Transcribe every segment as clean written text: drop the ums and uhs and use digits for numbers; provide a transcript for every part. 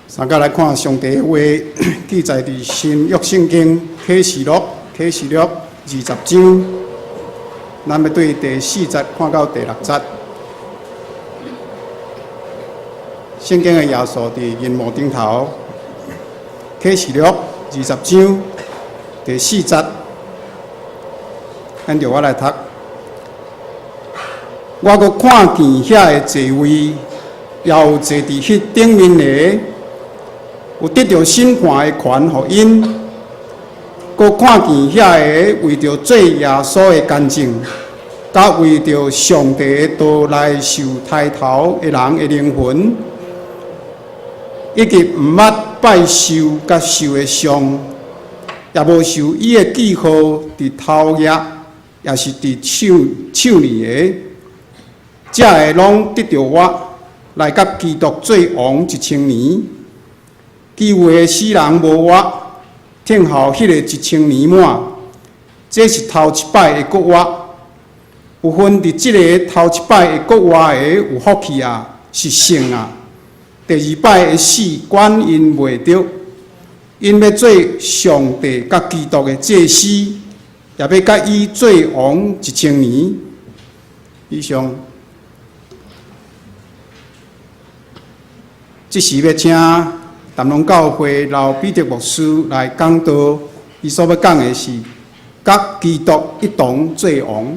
三個來看上帝的話，記載佇新約聖經啟示錄，啟示錄二十章，咱欲對第四節看到第六節。聖經的頁數佇螢幕頂頭，啟示錄二十章第四節，按著我來讀。我閣看見遐个座位，也有坐佇彼頂面的，有得著審判的權予𪜶。閣看見遐个為著做耶穌的見證，佮為著上帝的道來受刣頭的人的靈魂，以及毋捌拜獸佮獸的像，也無受伊的記號佇頭額，抑是佇手手裡的，這个攏得著活，來佮基督做王一千年。其餘的死人無活，等候彼个一千年滿。這是頭一擺的復活。有份佇這个頭一擺的復活的有福氣啊，是聖啊。第二擺的死管𪜶袂著，𪜶欲做上帝佮基督的祭司，也欲佮伊做王一千年。以上。這時欲請淡龍教會劉彼得牧師來講道，伊所欲講的是佮基督一同做王。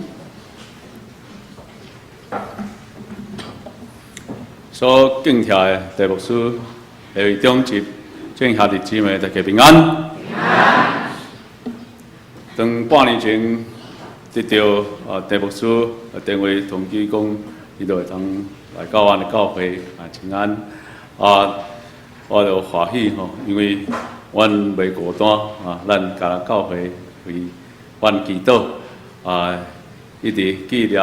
所敬聽的鄭牧師、會會長及眾兄弟姊妹，大家平安。當半年前得著鄭牧師電話通知講，伊就會當來到阮的教會啊，請安啊，我就歡喜吼，因為阮袂孤單啊，咱迦南教會為阮祈禱啊，一直紀念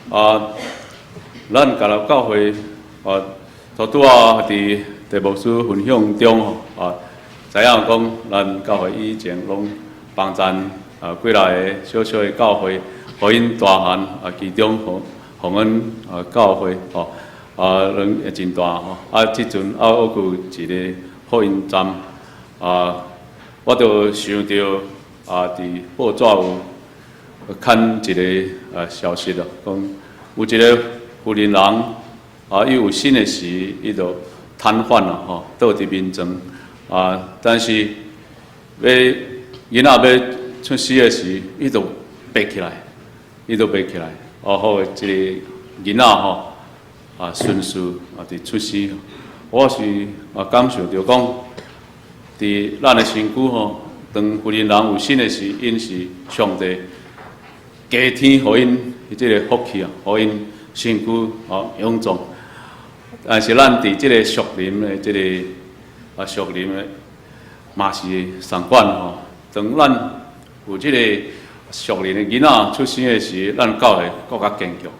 啊，咱迦南教會啊，拄拄仔佇鄭牧師分享中吼啊，知影講咱教會以前攏幫贊啊幾若个小小的教會，予𪜶大漢啊，其中洪洪恩啊教會吼啊，攏會真大吼啊，這陣啊，閣有一个福音站啊，我就想著啊，佇報紙有看一个啊消息咯，講有一个婦人人啊，伊有身的時，伊就癱瘓啦吼，倒佇眠床啊，但是欲囡仔欲出世的時，伊就爬起來，伊就爬起來，哦，予這个囡仔吼啊順序啊佇出世。我是啊感受著講，佇咱的身軀吼，當婦人人有身的時，𪜶是上帝加添予𪜶這个福氣啊，予𪜶身軀啊勇壯。但是咱佇這个屬靈的這个啊屬靈的嘛是仝款吼。當咱有這个屬靈的囡仔出生的時，咱教會閣較堅強。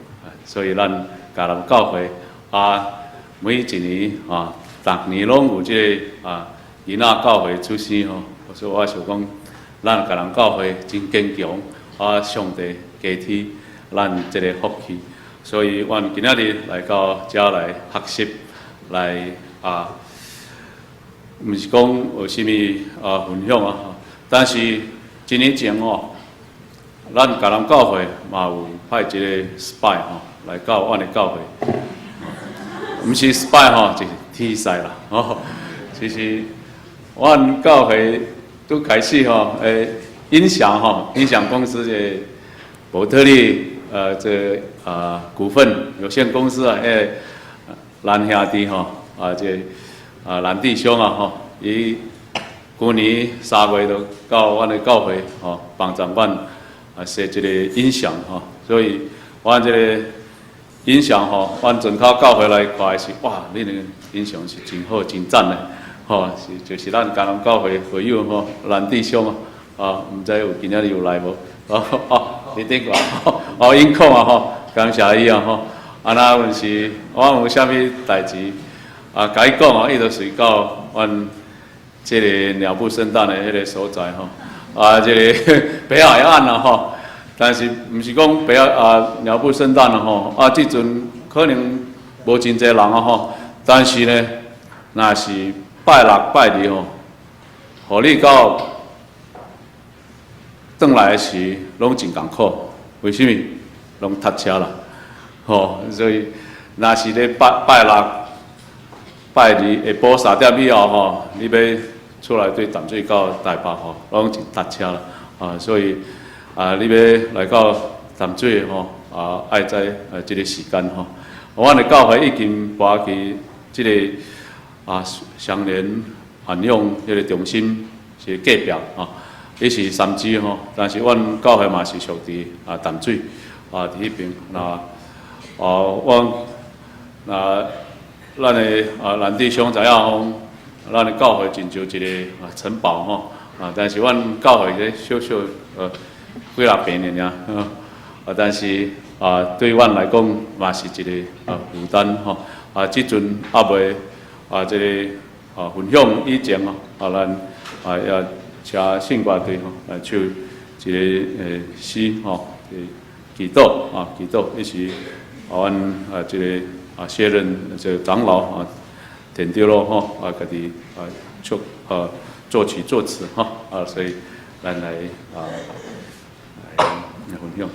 所以咱迦南教會啊，每一年啊，逐年攏有這个啊囡仔教會出生吼。所以我想講，咱迦南教會真堅強啊！上帝加添咱這个福氣。所以，阮今仔日來到遮來學習，來啊，毋是講有啥物啊分享啊，但是一年前哦，咱迦南教會嘛有派一個 spy 吼來到阮的教會，毋是 spy 吼，就是天使啦吼。其實，阮教會拄開始吼，音響吼，音響公司的伯特利這啊股份有限公司啊，彼个蘭兄弟吼，啊這啊蘭弟兄啊吼，伊舊年3月就到阮的教會吼，幫助阮啊設這个音響吼，所以阮這个音響吼，阮全靠教會來看的是，哇，恁的音響是真好真讚的，吼，是就是咱迦南教會會友吼，蘭弟兄啊，啊，毋知有今仔日有來無？哦哦，佇頂懸，哦，音控啊吼，感謝伊啊吼。啊，若有時我有啥物代誌啊，共伊講啊，伊就隨到阮這个鳥不生蛋的彼个所在吼。啊，這个北海岸啦吼，但是毋是講北海啊鳥不生蛋啦吼。啊，這陣可能無真濟人啊吼，但是呢，若是拜六拜二吼，予你到轉來的時，攏真艱苦。為啥物？攏塞車啦，吼！所以若是咧拜拜六、拜二下晡3點以後吼，你欲出來對淡水到台北吼，攏真塞車啦。啊，所以啊，你欲來到淡水吼，啊，愛知這个時間吼。阮的教會已經搬去這个啊雙連安養彼个中心是隔壁吼，伊是三芝吼，但是阮教會嘛是屬佇啊淡水啊佇彼邊。那啊，阮那咱的啊蘭弟兄知影講，咱的教會親像一个啊城堡吼啊，但是阮教會咧小小幾若坪爾爾，啊，但是啊對阮來講嘛是一个啊負擔吼啊，這陣猶未啊這个啊分享以前吼啊，咱啊也請聖歌隊吼來唱一个詩吼，祈禱啊祈禱，彼是啊阮啊這个啊卸任這個長老啊田長老吼啊家己啊唱啊作曲作詞吼啊，所以咱來啊來分享。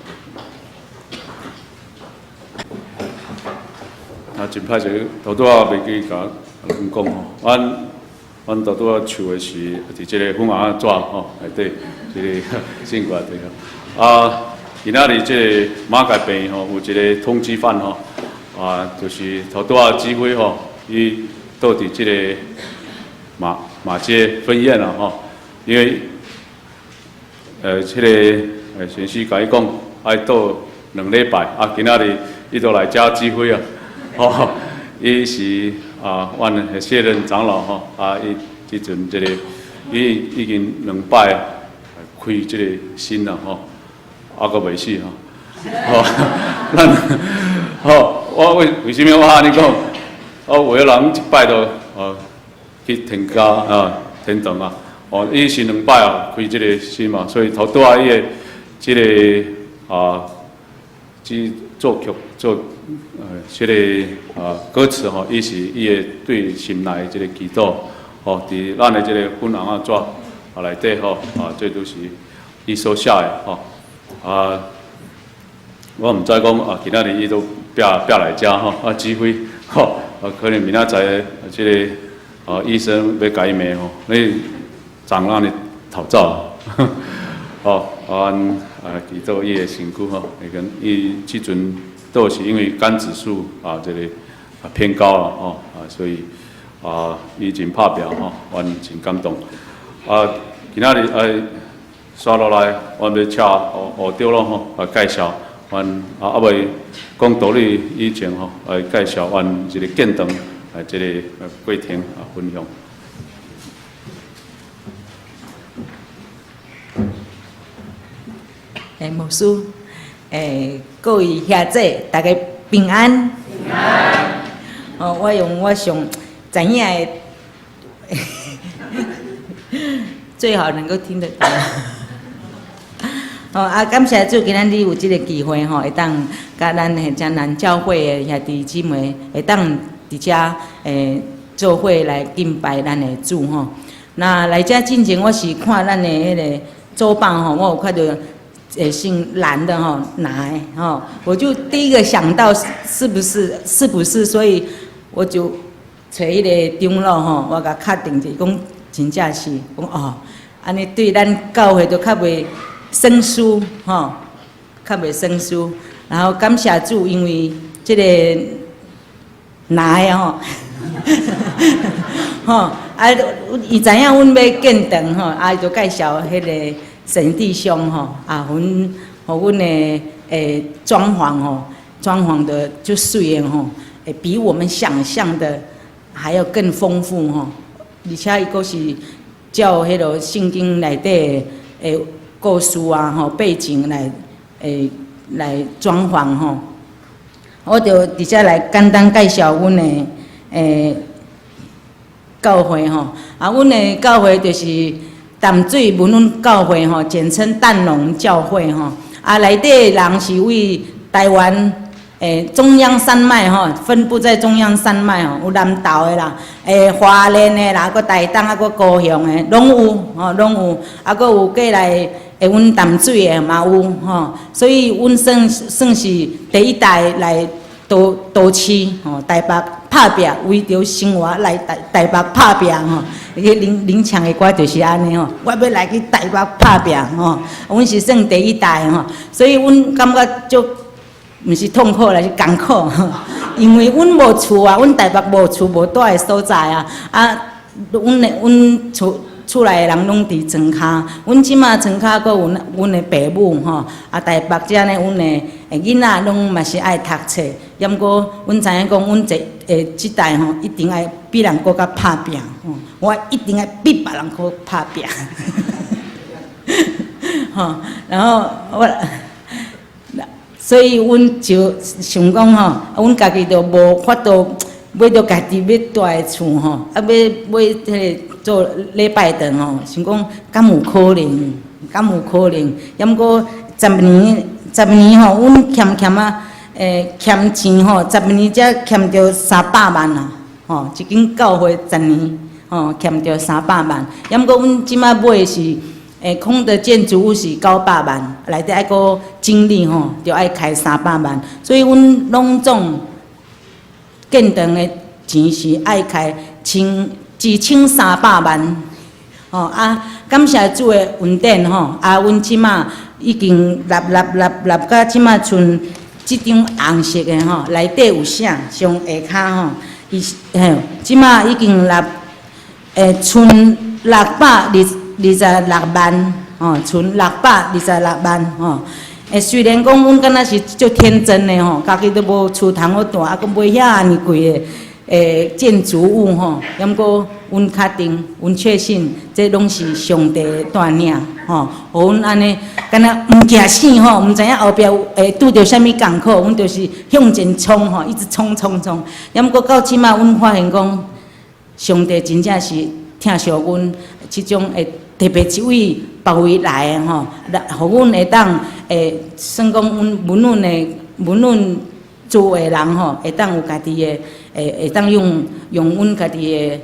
啊，真歹勢，頭拄仔袂記共阮講吼，阮頭拄仔唱的是佇這个粉紅仔紙吼內底，這个聖歌隊吼。啊，今仔日這个馬偕病院吼有一个通緝犯吼，啊，就是頭拄仔指揮吼，伊倒佇這个馬馬偕分院啦吼，因為這个先生共伊講愛倒兩禮拜，啊，今仔日伊就來遮指揮啊。吼，伊是啊，阮的卸任長老吼，啊，伊這陣這个，伊已經兩擺開這個心啦吼，啊，閣袂死吼，吼，咱吼，我為為啥物我按呢講？哦，有的人一擺就哦去天家啊，天堂啊，哦，伊是兩擺哦開這个心嘛，所以頭拄仔伊的這个啊，這作曲作。這个啊歌詞吼，伊是伊的對心內這个祈禱，吼，佇咱的這个粉紅仔紙啊內底吼，啊，這都是伊所寫的吼，啊，我毋知講啊，今仔日伊都拼拼來遮吼，啊指揮吼，啊可能明仔載這个啊醫生欲共伊罵吼，你昨昏你逃走，吼，啊，阮啊祈禱伊的身軀吼，會跟伊這陣。都是因為肝指數啊，這個啊偏高了吼啊，所以啊，伊真拍拚吼，阮真感動。啊，今仔日紲落來，阮欲請胡胡長老吼來介紹，阮啊猶未講道理以前吼來介紹阮這个建堂啊，這個過程啊分享。欸，牧師。欸，各位兄姊，大家平安。平安。哦，我用我上知影的，最好能夠聽得懂。哦啊，感謝主，今仔日有這个機會吼，會當佮咱彼遮南教會的兄弟姊妹，會當佇遮欸做伙來敬拜咱的主吼。那來遮進前，我是看咱的彼个周報吼，我有看著。欸，姓藍的吼，男的吼，我就第一個想到是不是是不是，所以我就揣彼个長老吼，我共確定者講真正是，講哦，按呢對咱教會就較袂生疏吼，較袂生疏。然後感謝主，因為這个男的吼，吼啊，伊知影阮欲建堂吼，啊，伊就介紹彼个。沈弟兄吼，啊，阮予阮的欸裝潢吼，裝潢的足媠的吼，會比我們想象的還要更豐富吼，而且伊閣是照彼个聖經內底的故事啊吼背景來欸來裝潢吼。我就佇遮來簡單介紹阮的欸教會吼，啊，阮的教會就是。淡水文恩教會吼，簡稱淡農教會吼，啊，內底人是為台灣、中央山脈吼，分布在中央山脈吼，有南投的啦，花蓮的啦，閣台東啊，閣高雄的，攏有吼，攏有，啊，閣有過來阮淡水的嘛有吼，所以阮算是第一代來都市吼，台北拍拚，為著生活來台北拍拚吼。彼恁唱的歌就是按呢吼，我欲來去台北拍拚吼，阮是算第一代吼，所以阮感覺足毋是痛苦啦，是艱苦，因為阮無厝啊，阮台北無厝無蹛的所在啊，啊，阮厝內的人攏佇莊跤，阮這馬莊跤閣有阮的爸母吼，啊，台北遮呢，阮的囡仔攏嘛是愛讀冊，猶過阮知影講，阮這代吼一定愛比人閣較拍拚吼，我一定愛比別人閣拍拚，吼，然後我。所以阮就想講吼，阮家己就無法度買著家己欲蹛的厝吼，啊，欲買彼个做禮拜堂吼，想講敢有可能？敢有可能？猶過十年吼，阮欠欠啊，欠錢吼，十年才欠著三百萬啊！吼，一間教會十年吼，欠著三百萬。猶過阮這馬買的是空的建築物是900萬，內底愛閣整理吼，就愛開三百萬，所以阮攏總建堂的錢是愛開千1300萬，吼啊！感謝主的恩典吼，啊，阮這馬已經立立立立到這馬賰這張紅色的吼，內底有寫上下跤吼，伊是嘿，這馬已經立賰626萬，吼，賰626萬，吼。雖然講阮敢若是足天真的吼，家己都無厝通好蹛，啊，閣買遐爾貴的建築物吼，猶過阮確定，阮確信這攏是上帝的帶領吼，予阮按呢，敢若毋驚死吼，毋知影後壁有會拄著啥物艱苦，阮就是向前衝吼，一直衝衝衝。猶過到這馬，阮發現講，上帝真正是疼惜阮這種會特別一位別位來的吼，來予阮會當算講阮無論住的人吼，會當有家己的會當用阮家己的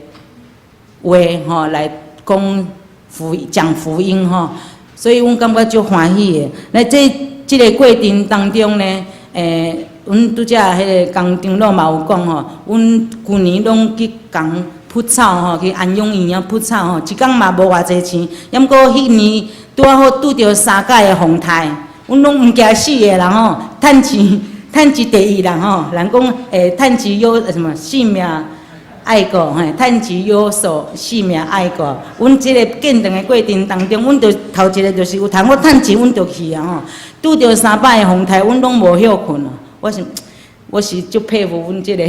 話吼來講福音吼，所以阮感覺足歡喜的。那這個過程當中呢，阮拄才彼個江長老嘛有講吼，阮舊年攏去共撲草吼，去安養院仔撲草吼，一工嘛無偌濟錢。猶過彼年拄仔好拄著三屆的風颱，阮攏毋驚死的人吼，趁錢趁錢第一啦吼。人講趁錢有什麼性命愛顧嘿，趁錢有數，性命愛顧。阮這個建堂的過程當中，阮就頭一個就是有通好趁錢，阮就去啊吼。拄著三擺的風颱，阮攏無歇睏啊。我是足佩服阮這個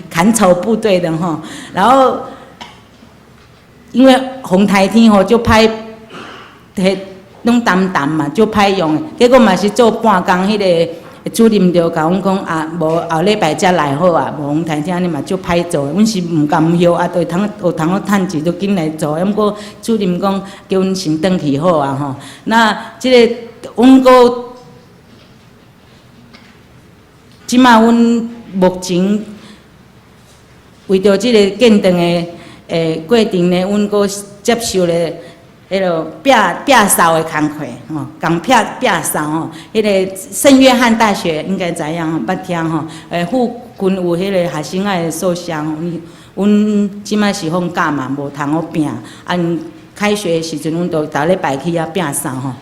砍草部隊的吼。然後因為風颱天吼，足歹，彼攏澹澹嘛，足歹用的。結果嘛是做半工，彼個主任就共阮講啊，無後禮拜才來好啊，無風颱天按呢嘛足歹做。阮是毋甘歇啊，就通有通好趁錢，就緊來做。毋過主任講叫阮先轉去好啊吼。那這個阮閣這馬阮目前為著這個建堂的過程呢，阮閣接受咧彼落壁壁掃的工課吼，共壁壁掃吼。彼個聖約翰大學應該知影吼，捌聽吼。附近有彼個學生仔的宿舍吼，阮這馬是放假嘛，無通好摒。啊，開學的時陣，阮就逐禮拜去遐摒掃吼，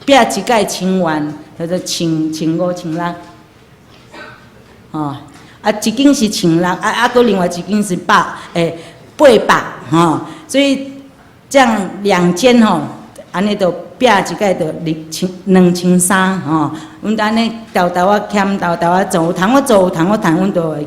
摒一擺千元，叫做千千五千六。吼，啊，一間是千六，啊啊，閣另外一間是800吼，所以這樣兩間吼，按呢就摒一擺就二千2300吼。阮按呢沓沓仔欠，沓沓仔做，有通好做，有通好趁，阮就會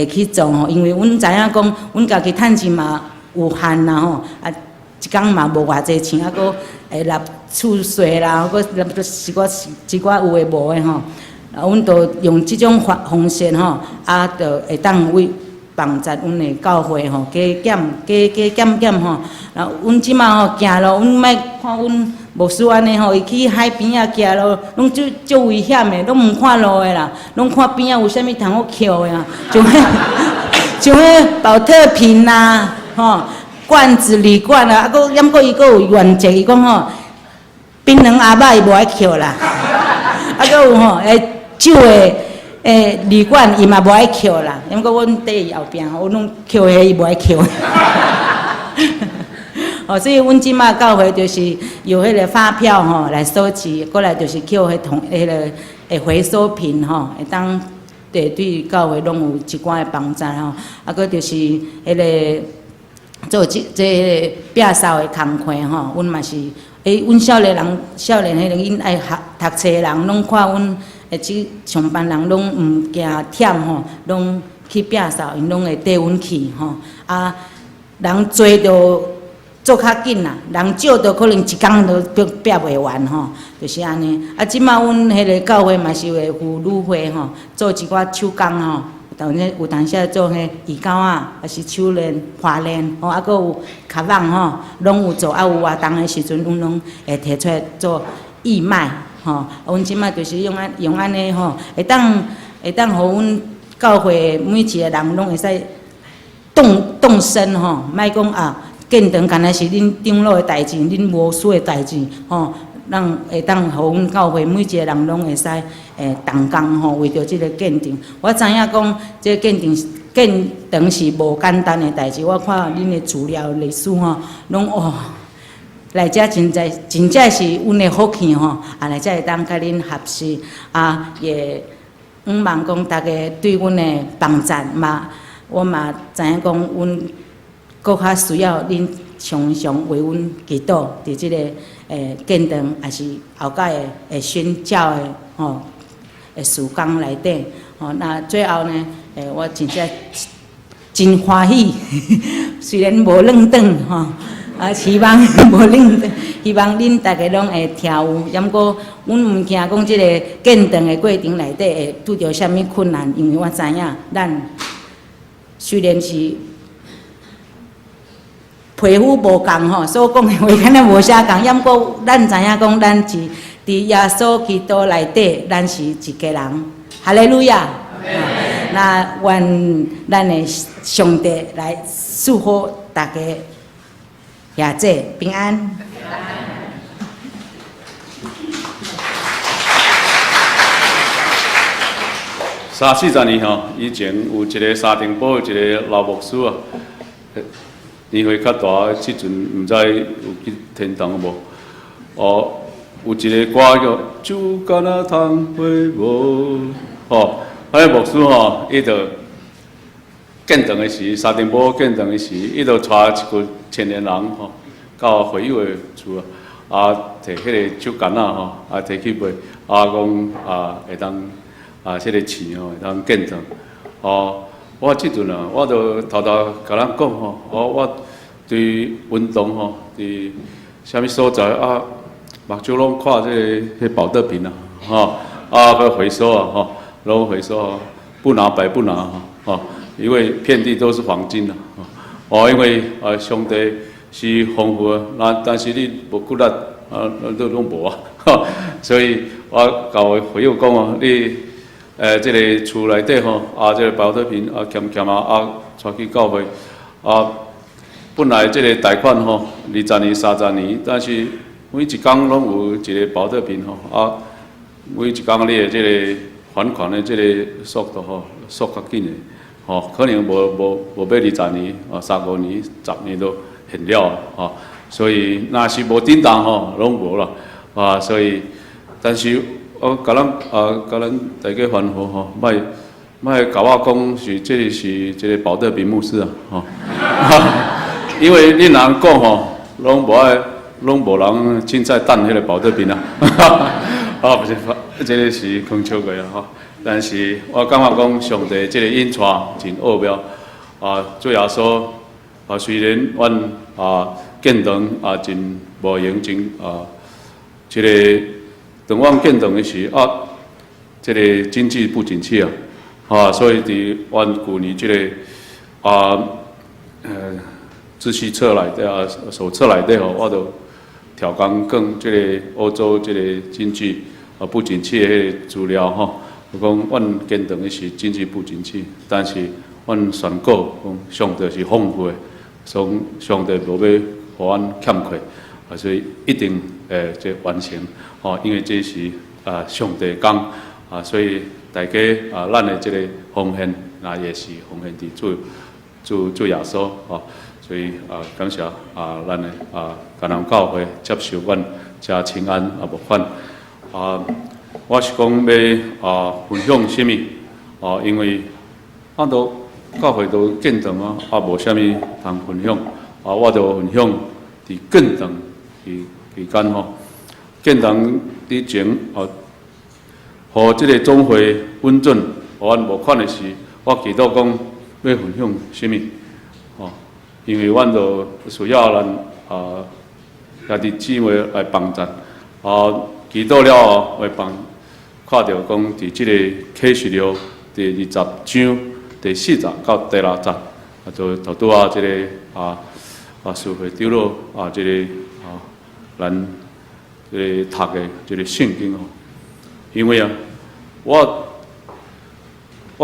去做吼。因為阮知影講，阮家己趁錢嘛有限啦吼，啊，一工嘛無偌濟錢，啊，閣會納厝稅啦，閣納一寡一寡有的無的吼。啊，阮就用這種方式吼，啊，就會當為幫助阮的教會吼，加減加加減減吼。啊，阮這馬吼行路，阮莫看阮牧師按呢吼，伊去海邊仔行路，攏足足危險的，攏毋看路的啦，攏看邊仔有啥物通好抾的啊，像彼寶特瓶啦，吼，罐子、鋁罐啊，啊，閣猶閣伊閣有原則，伊講吼，檳榔阿肉伊無愛抾啦，啊，閣有吼，酒的鋁罐伊嘛無愛抾啦，猶閣阮綴伊後壁吼，我攏抾彼伊無愛抾。哦，所以阮這馬教會就是用彼个發票吼來收集，過來就是抾彼桶彼个回收品吼，會當對教會攏有一寡的幫助吼。啊，閣就是彼个做這彼個摒掃的工課吼，阮嘛是，阮少年人、少年彼个𪜶愛學讀冊的人，攏看阮這上班人攏毋驚忝吼，攏去摒掃，𪜶攏會綴阮去吼。啊，人濟就做較緊啦，人少就可能一工都摒袂完吼，就是按呢。啊，這馬阮彼个教會嘛是會婦女會吼，做一寡手工吼，有當時做彼魚鈎仔，抑是手鏈、花鏈，吼，啊，閣有卡網吼，攏有做。啊，有活動的時陣，阮攏會提出來做義賣，吼。阮這馬就是用按呢吼，會當予阮教會每一个人攏會使動身吼，莫講啊。建堂敢若是恁長老的代誌，恁牧師的代誌，吼，咱會當予阮教會每一个人攏會使同工吼，為著這个建堂。我知影講，這個建堂是無簡單的代誌。我看恁的資料歷史吼，攏哦，來遮真在真正是阮的福氣吼，啊來遮會當佮恁學習，啊也向望講大家對阮的幫贊嘛，我嘛知影講阮閣較需要恁常常為阮祈禱，佇這个建堂，抑是後蓋的宣教的吼事工內底吼。那最後呢，我真正真歡喜，雖然無轉轉吼，啊希望無轉轉，希望恁大家攏會聽有。猶閣阮毋驚講這个建堂的過程內底會拄著啥物困難，因為我知影咱雖然是皮膚無仝吼，所講的話敢若無啥仝，猶閣咱知影講，咱是佇耶穌基督內底，咱是一家人。哈利路亞！那願咱的上帝來賜福大家，兄弟平安。三四十年吼，以前有一个沙丁堡一个老牧師啊。年歲較大，這陣毋知有去天堂無？哦，有一个歌叫《酒干若通回無》吼，彼个牧師吼，伊就建堂的時，沙丁堡建堂的時，伊就帶一群青年人吼，到會友的厝啊，摕彼个酒矸仔吼，啊摕去賣，啊講啊會當啊這个錢吼會當建堂，哦。我這陣啊，我就偷偷共人講吼，我對運動吼，佇啥物所在啊，目睭攏看這个彼寶特瓶啊，吼，啊閣回收啊，吼，攏回收，不拿白不拿吼，因為遍地都是黃金啊，哦，因為啊上帝是豐富的，那但是你無骨力啊，都攏無啊，所以我共會友講哦，你。這个厝內底吼，啊，這个寶特瓶啊，撿撿啊，啊，帶去教會，啊，本來這个貸款吼，20年、30年，但是每一工攏有一个寶特瓶吼，啊，每一工你的這个還款的這个速度吼，速較緊的，吼，可能無欲20年，啊，三五年、10年都還了，吼，所以若是無振動吼，攏無啦，啊，所以，但是。我共咱啊，共咱大家歡呼吼，莫莫共我講是這个是一个寶特瓶牧師啊，吼，因為恁人講吼，攏無愛，攏無人凊彩等彼个寶特瓶啊，啊，不是，這个是講笑話啊，吼。但是我感覺講上帝這个引帶真奧妙啊，主耶穌啊，雖然阮啊建堂啊真無閒真啊，這个。當阮建堂的時啊，這个經濟不景氣啊，啊，所以佇阮舊年這个啊，秩序冊內底啊，手冊內底吼，我就調工講這个歐洲這个經濟不景氣的彼个資料吼，就講阮堅強的是經濟不景氣，但是阮宣告講上帝是豐富的，上帝無欲予阮欠缺，所以一定會這完成吼，因為這是上帝的工，所以大家咱的這个奉獻，那也是奉獻佇主耶穌吼。所以感謝咱的迦南教會接受阮遮親安募款。我是講欲分享啥物？因為都教會都建堂啊，無啥物通分享，我就分享佇建堂期間吼，建堂之前，予這个總會允准，予阮募款的時，我祈禱講欲分享啥物？因為阮就需要咱兄弟姊妹來幫贊，祈禱了後會幫看著講佇這个啟示錄第20章第4節到第6節，就拄仔這个司會長老這个咱這个讀的這个聖經吼，因為我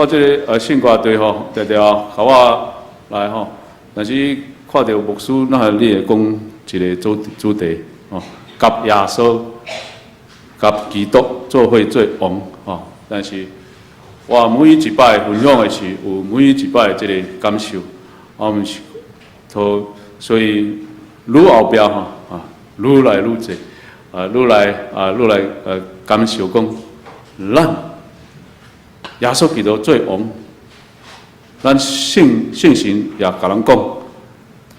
這个聖歌隊吼，常常共我來吼。但是看著牧師，哪會你會講一个主題吼，佮耶穌、佮基督做伙做王吼。但是我每一擺分享的是有每一擺這个感受，我毋是，所以愈後壁吼，愈來愈濟，愈來感受講，咱耶穌基督做王。咱聖神也共咱講，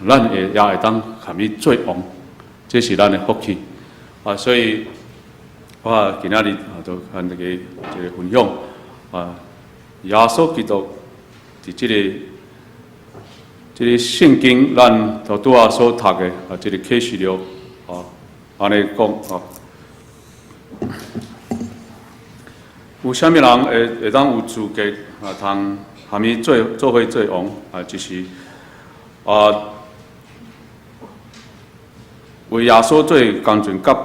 咱會也會當共伊做王，這是咱的福氣。所以，我今仔日就共大家一个分享，耶穌基督佇這个聖經，咱頭拄仔所讀的這个啟示錄，按呢講。有啥物人會當有資格通含伊做伙做王？就是為耶穌做工程，佮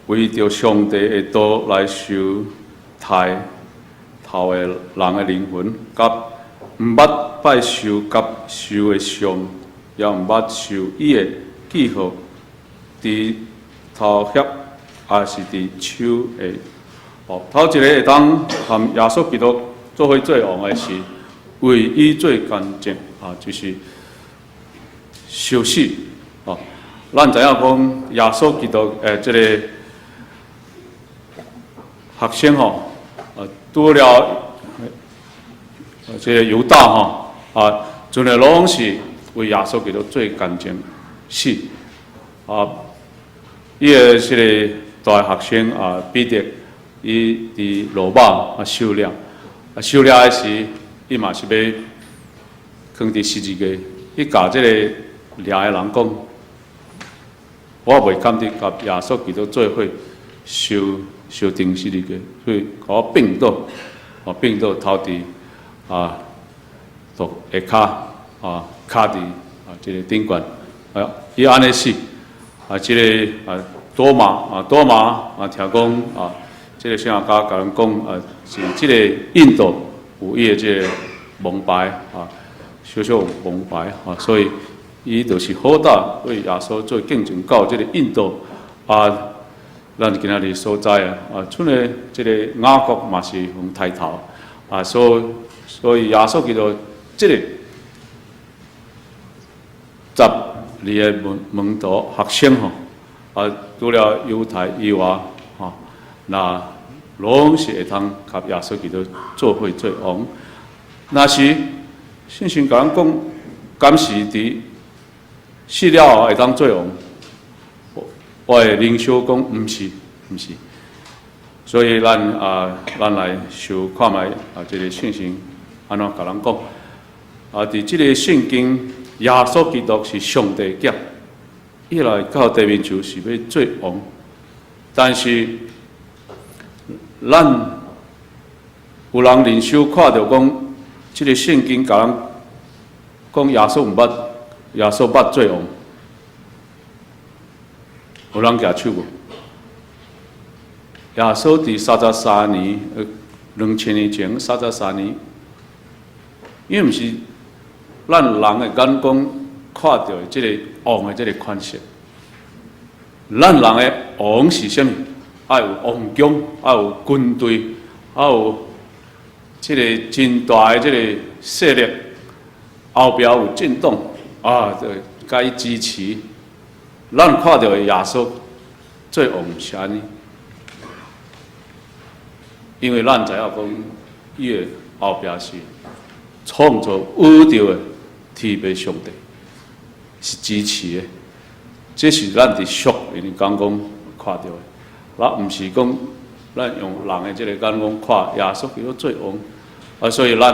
為著上帝的道來受刣頭的人的靈魂，佮毋捌拜獸佮獸的像，也毋捌受伊的記號，佇頭額，抑是佇手的。頭一个會當含耶穌基督做伙做王的是為伊做見證，就是受死。咱知影講耶穌基督這个學生吼，除了這个猶大吼，盡的攏是為耶穌基督做見證死。伊的這个大學生彼得，伊佇羅馬受掠，受掠的時，伊嘛是欲囥佇十字架，伊共這个掠的人講：我袂甘得佮耶穌基督做伙受釘十字架，所以共我反倒，反倒頭佇就下跤跤佇這个頂懸，伊按呢死，這个多馬聽講這个聖學家共咱講是這个印度有伊的這个蒙牌，小小蒙牌，所以伊就是好早為耶穌做見證到這个印度，咱今仔日所在，剩的這个雅各嘛是用抬頭，所以耶穌基督這个12个門徒學生吼，除了猶太以外吼，那攏是會通佮耶穌基督做伙做王。若是聖經共咱講，敢是佇死了後會當做王？我會靈修講，毋是，毋是。所以咱來想看覓這个聖經按怎共咱講？佇這个聖經，耶穌基督是上帝囝，伊來到地面就是欲做王。但是，咱有人靈修看著講，這个聖經共咱講耶穌毋捌，耶穌捌做王。有人舉手無？耶穌佇33年，2000年前三十三年，伊毋是咱人的眼光看著的這个王的這个款式。咱人的王是啥物？愛有王宮，愛有軍隊，愛有這个真大的這个勢力，後壁有政黨啊，就共伊支持。咱看著的耶穌做王是按呢？因為咱知影講，伊的後壁是創造宇宙的天父上帝，是支持的。這是咱佇屬靈的眼光看著的，咱毋是講咱用人的這個眼光看耶穌基督做王，啊，所以咱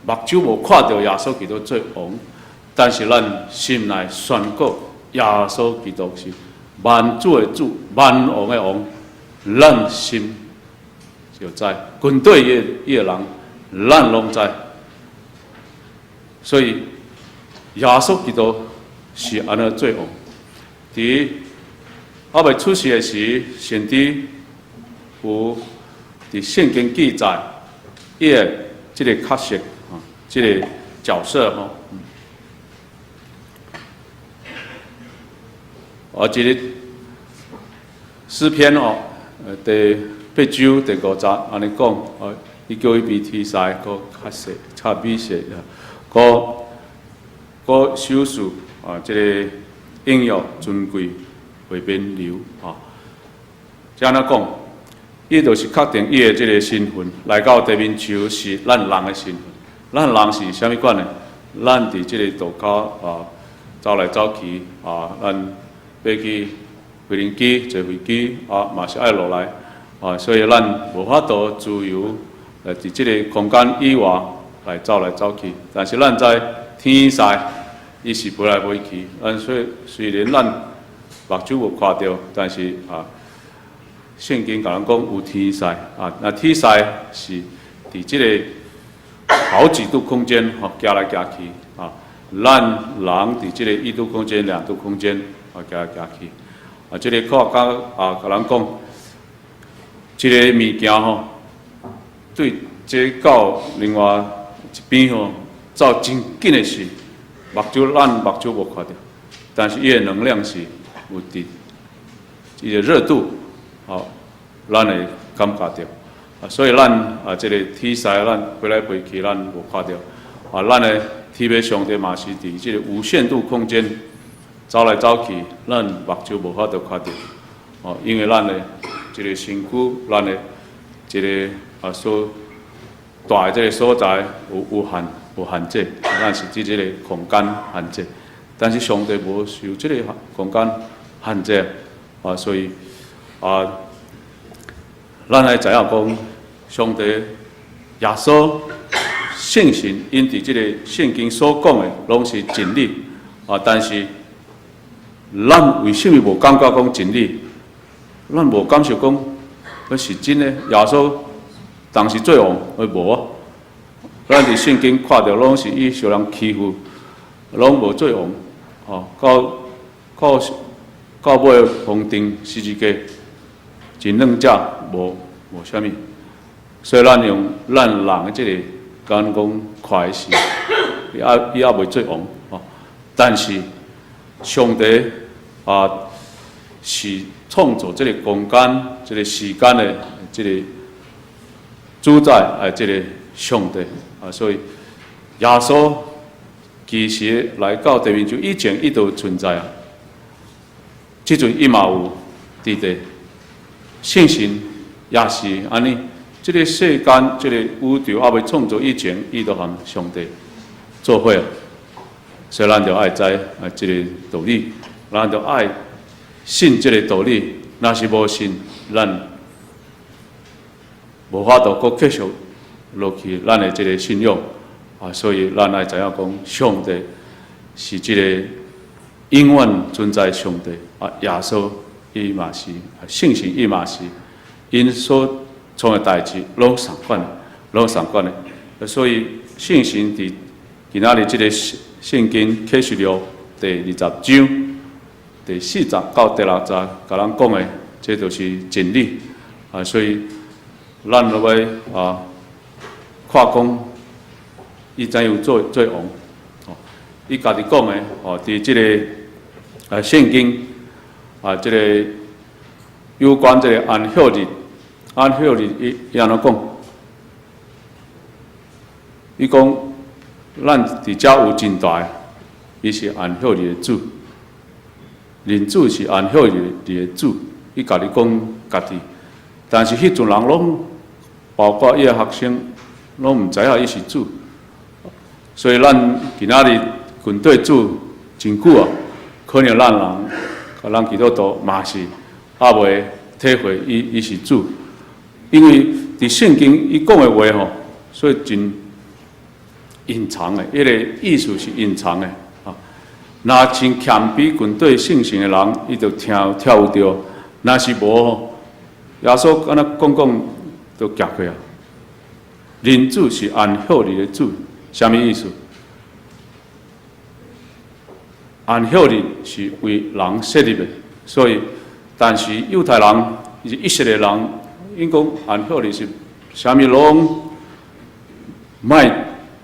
目睭無看著耶穌基督做王，但是咱心內宣告耶穌基督是萬主的主、萬王的王，咱心就知，軍隊伊的人，咱攏知。所以耶穌基督是按呢做王。佇猶未出世的時，先知有佇聖經記載，伊的這个角色，啊，這个角色吼。啊，這个詩篇哦，第八章第五節按呢講，哦，伊叫伊比天使閣較細、較微細啊，閣閣賞賜啊，這个榮耀尊貴袂免留啊。這按怎講？伊就是確定伊的這个身份來到地面上是咱人的身份。咱人是啥物款的？咱佇這个路口啊，走來走去啊，咱欲去飛行機坐飛機啊，嘛是愛落來啊，所以咱無法度自由來佇這个空間以外來走來走去。但是咱知天使伊是飛來飛去，咱所以雖然咱目睭無看著，但是啊，聖經共咱講有天使啊，那天使是佇這个好幾度空間吼，行來行去啊，咱人佇這个一度空間、兩度空間啊，行來行去啊，這个科學家啊，共咱講，這个物件吼，對這到另外一邊吼，走真緊的時，咱目睭無看著，但是伊的能量是有佇，伊的熱度，吼，咱會感覺著。啊，所以咱啊，這个天使咱飛來飛去，咱無看著。啊，咱的天父上帝嘛是佇這个無限度空間走來走去，咱目睭無法度看著。哦，因為咱的這个身軀，咱的這个啊所蹛的這个所在有限制，咱是佇這个空間限制。但是上帝無受這个空間限制，啊，所以啊，咱愛知影講，上帝、耶穌、聖神，𪜶佇這个聖經所講的，攏是真理啊。但是，咱為啥物無感覺講真理？咱無感受講，彼是真的。耶穌當時做王，彼無啊。咱佇聖經看著，攏是伊受人欺負，攏無做王。哦，到尾封釘十字架，真軟者無啥物。所以咱用咱人的這个眼光看的時，伊猶未做王哦。但是上帝啊，是創造這个空間、這个時間的這个主宰啊，這个上帝啊，所以耶穌其實來到地面就以前伊就存在啊。這陣伊嘛有佇地，聖神也是按呢。這个世間、這个宇宙猶未創造以前，伊就和上帝做伙。所以咱就愛知啊，這个道理，咱就愛信這个道理。若是無信，咱無法度閣繼續落去咱的這个信仰啊。所以咱愛知影講，上帝是這个永遠存在上帝啊。耶穌伊嘛是，聖神伊嘛是，𪜶所創的代誌攏仝款的，攏仝款的。所以聖神佇今仔日這个聖經啟示錄第二十章。第四節到第六節，共咱講的，這就是真理啊！所以咱落來啊，看講伊怎樣做做王？哦，伊家己講的哦，佇這个聖經啊，這个有關這个安息日，安息日伊按怎講？伊講咱佇遮有真大的，伊是安息日的主，人子是安息日的主，伊家己講家己，但是彼陣人攏包括伊的學生，攏毋知影伊是主，所以咱今仔日跟綴主真久啊，可能咱人，咱基督徒嘛是猶未體會伊是主，因為佇聖經伊講的話吼，所以真隱藏的，彼个意思是隱藏的啊。若真謙卑跟綴聖神的人，伊就聽聽有著；若是無，耶穌敢若講講就行過啊。人子是安息日的主，啥物意思？安息日是為人設立的，所以，但是猶太人、以色列人，𪜶講安息日是啥物攏莫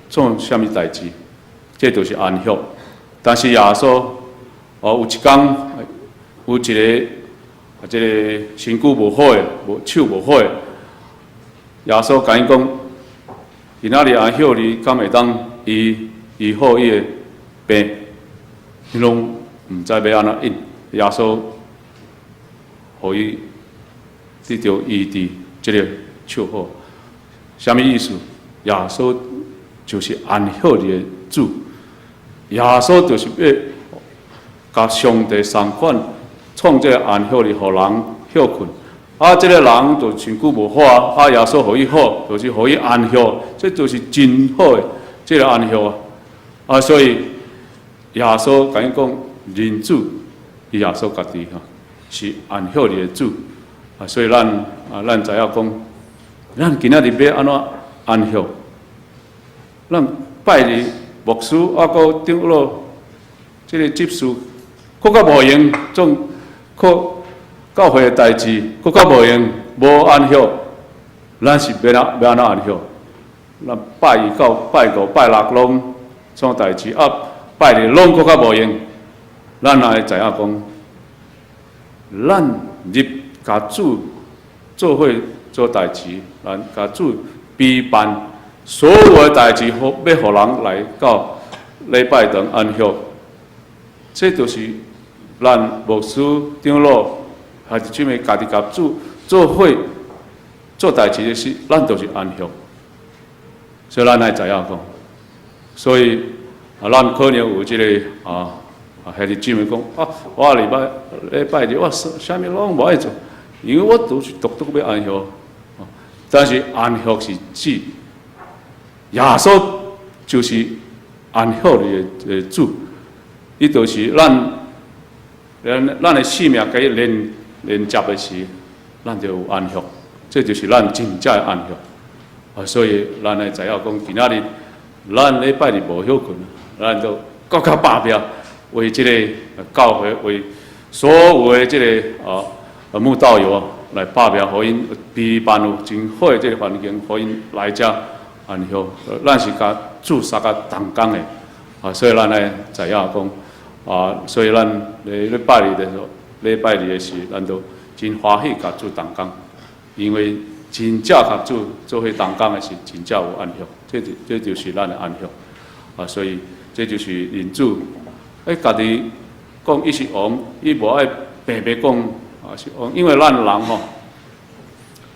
做啥物代誌，這就是安息。但是耶穌哦，有一工有一个啊，這个身軀無好的，無手無好的，耶穌共伊講：今仔日安息日，敢會當醫醫好伊的病？𪜶攏毋知欲按怎應。耶穌予伊得著醫治這个手好，啥物意思？耶穌就是安息日的主，耶穌就是欲佮上帝相款，創這个安息日，予人歇睏。啊，這个人就身軀無好啊，啊，耶穌予伊好，就是予伊安息，這就是真好的這个安息啊。啊，所以耶穌共伊講，人子伊耶穌家己吼是安息日的主啊，所以咱啊，咱知影講，咱今仔日欲按怎安息？咱拜日牧師啊，閣長老這个執事，閣較無閒創靠教會的代誌，閣較無閒無安息，咱是欲按欲按怎安息？咱拜一到拜五、拜六攏創代誌啊，拜日攏閣較無閒，咱也會知影講，咱入共主做伙做代誌，咱共主備辦所有的代誌，予欲予人來到禮拜堂安息，這就是咱牧師長老還是這物家己共主做伙做代誌的時，咱就是安息。所以咱愛知影講，所以啊，咱可能有這個啊啊，兄弟姊妹講啊，我禮拜禮拜日我啥啥物攏無愛做，因為我都是獨獨欲安息。但是安息是指耶穌就是安息日的主，伊就是咱咱咱的性命共伊連連接的時，咱就有安息，這就是咱真正的安息。啊，所以咱愛知影講，今仔日咱禮拜日無歇睏，咱就閣較拍拚，為這個教會，為所有的這个啊慕道友來拍拚，予𪜶備辦有真好的這个環境，予𪜶來遮安息。咱是共主相佮同工的，啊，所以咱愛知影講，啊，所以咱咧禮拜日的時候，禮拜日的時，咱都真歡喜共主同工，因為真正共主做伙同工的是真正有安息，這就這就是咱的安息。啊，所以這就是人子，欸，家己講伊是王，伊無愛白白講啊是王，因為咱人吼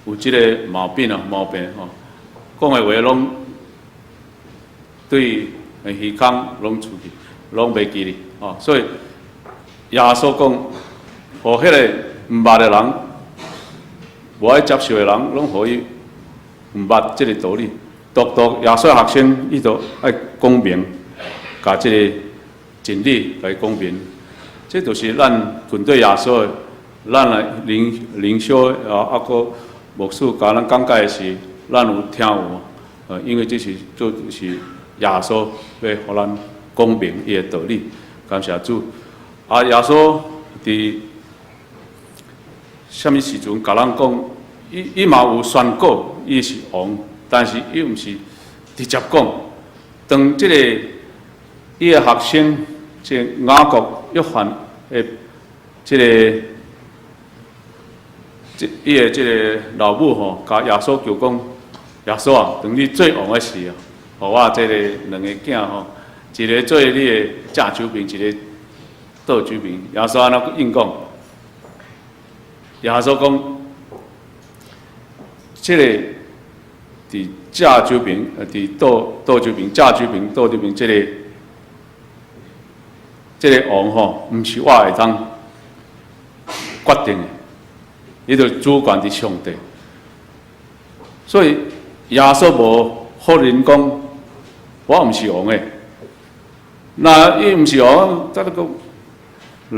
有這个毛病啊，毛病吼，講的話攏對耳空攏出去，攏袂記得吼，所以耶穌講，予彼个毋捌的人，無愛接受的人，攏予伊毋捌這个道理。獨獨耶穌學生，伊就愛講明，共這个真理共伊講明。這就是咱跟綴耶穌的，咱來靈靈修啊，啊閣牧師共咱講解的時，咱有聽有無？因為這是就是耶穌欲予咱講明伊的道理。感謝主。啊，耶穌佇啥物時陣共人講，伊伊嘛有宣告伊是王，但是伊毋是直接講。當這個伊的學生，這個雅各、約翰的這個，這伊的這個老母吼，共耶穌求講：耶穌啊，當你做王的時啊，予我這个兩个囝吼，一个做你的正手爿，一个倒手爿。耶穌按怎應講？耶穌講：這个佇正手爿，佇倒倒手爿，正手爿、倒手爿，這个這个王吼，毋是我會當決定的，伊就主權佇上帝。所以耶穌無否認講，我毋是王的。那伊毋是王，這個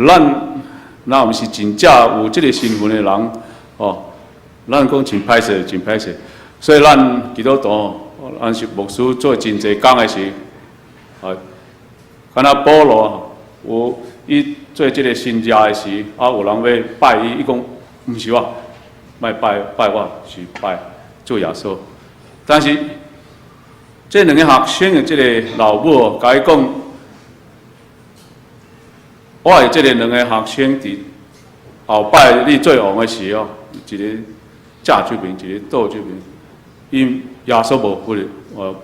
咱若毋是真正有這个身份的人，哦，咱講真歹勢，真歹勢。所以咱基督徒，咱是牧師做真濟工的時，啊，敢若保羅有伊做這个神職的時，啊，有人欲拜伊，伊講毋是我，莫拜拜我，是拜主耶穌。但是這兩个學生的這个老母共伊講，我的這个兩個學生佇後擺你做王的時候，一个正手爿，一个倒手爿。𪜶耶穌無否認，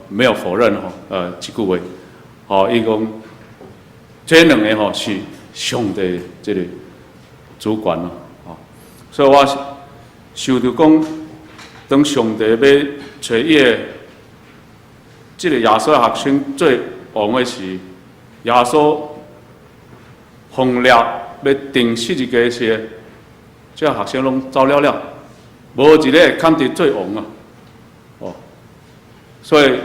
沒有否認吼，這句話，吼，伊講這兩个吼是上帝這个主權咯，吼，所以我想著講，當上帝欲揣伊的這个耶穌學生做王的時，耶穌奉掠欲釘十字架時，這個學生攏走了了，無一個會堪得做王啊！哦，所以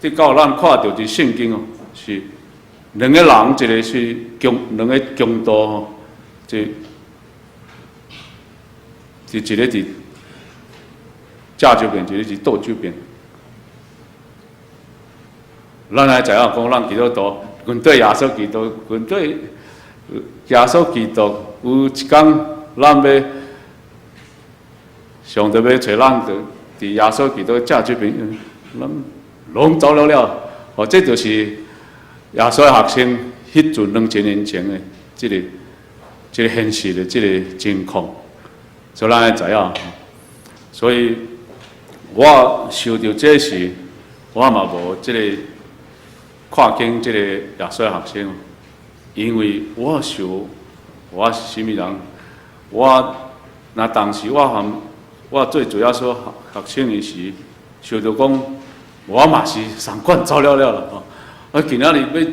直到咱看著佇聖經哦，是兩个人，一个是強，兩个強盜吼，這是一个佇正手爿，一个佇倒手爿。咱愛知影講，咱基督徒跟綴耶穌基督，跟綴耶穌基督，有一工咱欲上帝欲揣咱，就佇耶穌基督正手爿，咱攏走了了。哦，這就是耶穌的學生彼陣2000年前的這个這个現實的這个情況，所以咱愛知影。所以我受著這時，我嘛無這个看輕這个耶穌的學生，因為我想我是啥物人，我若當時我含我做主耶穌學生的時，想著講我嘛是仝款走了了啦吼。啊，今仔日欲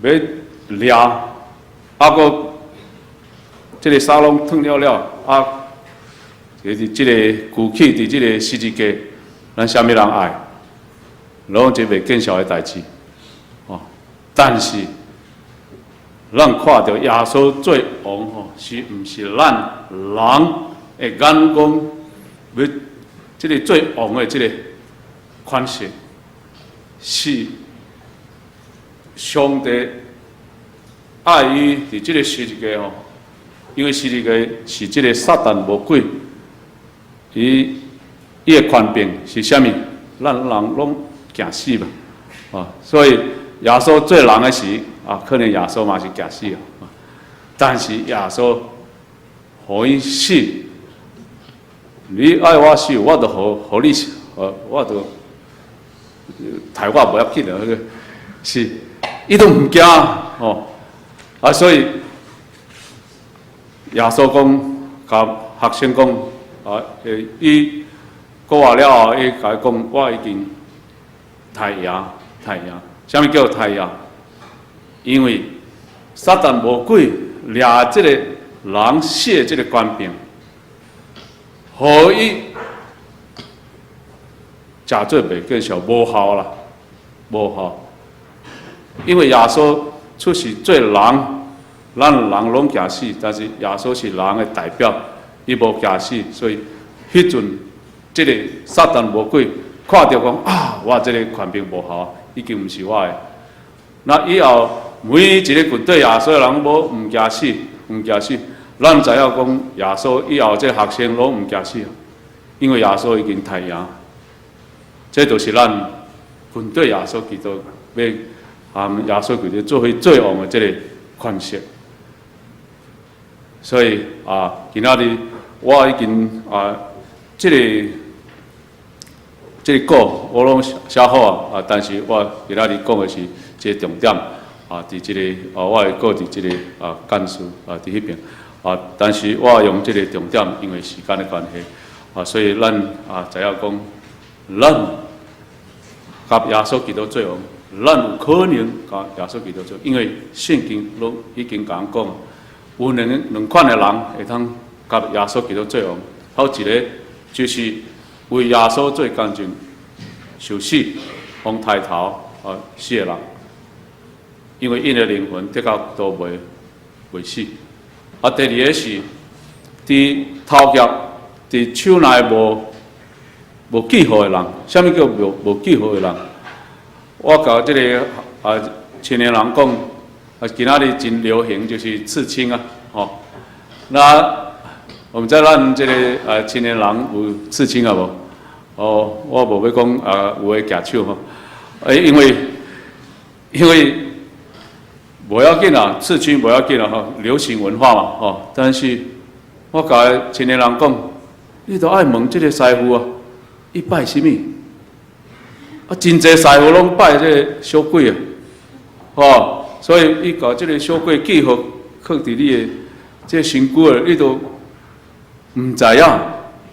欲掠，啊，閣這个衫攏脫了了，啊，就是這个舉起佇這个十字架，咱啥物人愛？攏是袂見效的代誌，哦。但是，咱看著耶穌做王吼，是毋是咱人的眼光欲這个做王的這个款式，是上帝愛伊佇這个十字架吼，因為十字架是這个撒旦魔鬼，伊伊的權柄是啥物？咱人攏驚死嘛，啊！所以耶穌做人的時，啊，可能耶穌嘛是驚死啊。但是耶穌予伊死，你愛我死，我就予予你死，我就刣我無要緊啊，彼个是，伊都毋驚吼，啊，所以耶穌講，共學生講，啊，伊過活了後，伊共伊講，我已經刣贏，刣贏，啥物叫刣贏？因為撒旦魔鬼掠這个人死的這个權柄，予伊食做袂見效，無效啦，無效。因為耶穌出世做人，咱人攏驚死，但是耶穌是人的代表，伊無驚死，所以彼陣這个撒旦魔鬼看著講啊，我這个權柄無效，已經毋是我的。那以後每一个跟綴耶穌的人，無毋驚死，毋驚死。咱知影講耶穌以後，這學生攏毋驚死，因為耶穌已經刣贏。這就是咱跟綴耶穌基督欲和耶穌基督做伙做王的這个權勢。所以啊，今仔日我已經啊，這个稿我攏寫好啊，但是我今仔日講的是這个重點啊，佇這个啊，我的稿佇這个啊幹事啊，佇彼邊啊，但是我用這个重點，因為時間的關係啊，所以咱啊知影講，咱佮耶穌基督做王，咱有可能佮耶穌基督做，因為聖經攏已經共講，有兩款的人會通佮耶穌基督做王，頭一个就是為耶穌做見證，受死、予刣頭啊死的人，因為𪜶的靈魂的確都袂死。啊，第二个是佇頭夾佇手內無記號的人，啥物叫無記號的人？我共這个啊青年人講，啊，今仔日真流行就是刺青啊，吼。那我毋知咱這个啊青年人有刺青啊無？哦，我無欲講啊，有的舉手吼。欸，因為無要緊啊，刺青無要緊啊，吼，流行文化嘛，吼。但是我共青年人講，你都愛問這个師傅啊，伊拜啥物？啊，真濟師傅攏拜這个小鬼啊，吼，所以伊共這个小鬼記號囥佇你的這个身軀的，你都毋知影，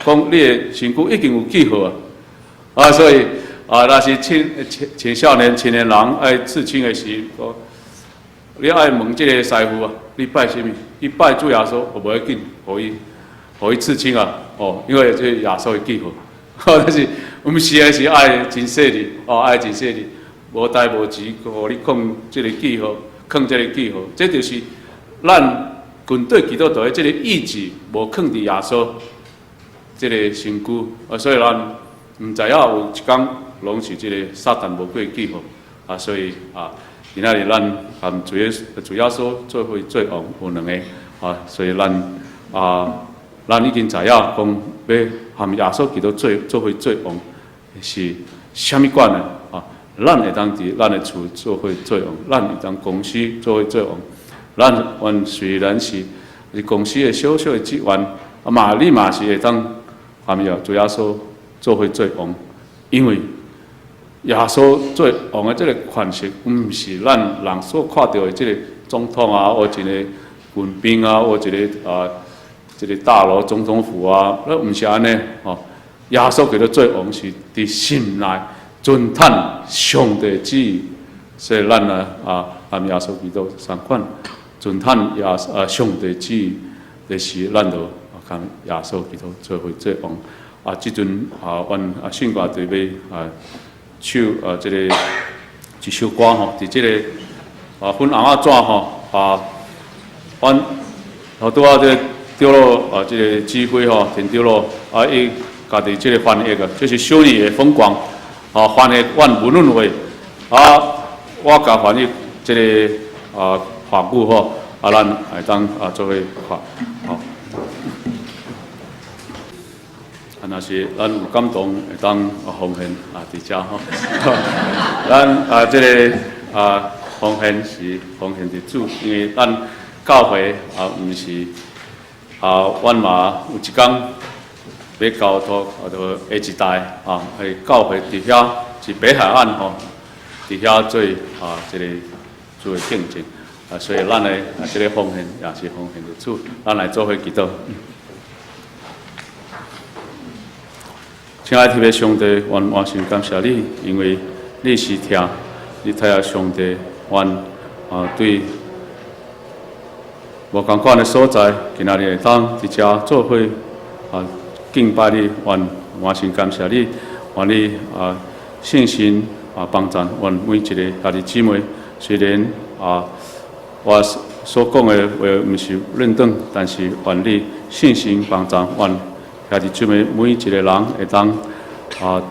講你的身軀已經有記號啊，啊，所以啊，若是青少年、青年人愛刺青的時，你愛問這个師傅啊，你拜啥物？伊拜主耶穌，無要緊，予伊刺青啊，哦，因為這耶穌的記號。但是毋是的是愛真細膩，哦，愛真細膩，無代無誌，予你囥這个記號，囥這个記號，這就是咱軍隊基督徒的這个意志無囥佇耶穌這个身軀，啊，所以咱毋知影有一工攏是這个撒旦魔鬼的記號，啊，所以啊，今仔日咱和主耶穌做伙做王有兩个，啊，所以咱已經知影講欲和耶穌基督做伙做王是啥物款的啊？咱會當佇咱的厝做伙做王，咱會當公司做伙做王。咱原雖然是公司的小小的職員，啊嘛你嘛是會當和主耶穌做伙做王，因為耶穌做王的這个權勢，毋是咱人所看著的這个總統啊，或一个軍兵啊，或一个啊。這个大樓總統府啊，那毋是按呢吼。耶穌基督做王是佇心內遵趁上帝旨意，所以咱呢啊，和耶穌基督相款，遵趁耶啊上帝旨意的時，咱就共耶穌基督做伙做王。啊，這陣啊，阮啊聖歌隊欲啊唱啊這个一首歌吼，佇這个啊粉紅仔紙吼啊，阮頭拄仔這個長老啊，這个指揮吼，田長老啊，伊家己這个翻譯啊，這是修女的風光啊，翻譯阮文論話啊，我共翻譯這个啊法語吼，啊，咱會當啊做伙看，吼。啊，若是咱有感動，會當啊奉獻啊，佇遮吼。咱啊，這个啊奉獻是奉獻佇主，因為咱教會啊，毋是啊，阮嘛有一工欲交託啊，著下一代啊，去教會佇遐是北海岸吼，佇遐做啊，這个做見證啊，所以咱的啊，這个奉獻也是奉獻佇主，咱來做伙祈禱。親愛的上帝，阮滿心感謝你，因為你是疼，你疼上帝，阮啊對無仝款的所在，今仔日會當佇遮做伙啊敬拜你，阮滿心感謝你，願你啊信心啊幫贊阮每一个兄弟姊妹。雖然啊我所講的話毋是認同，但是願你信心幫贊阮兄弟姊妹每一个人會當啊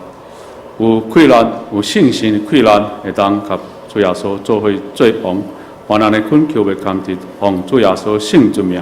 有氣力、有信心的氣力，會當佮主耶穌做伙做王。凡人的懇求袂堪得，奉主耶穌聖尊名。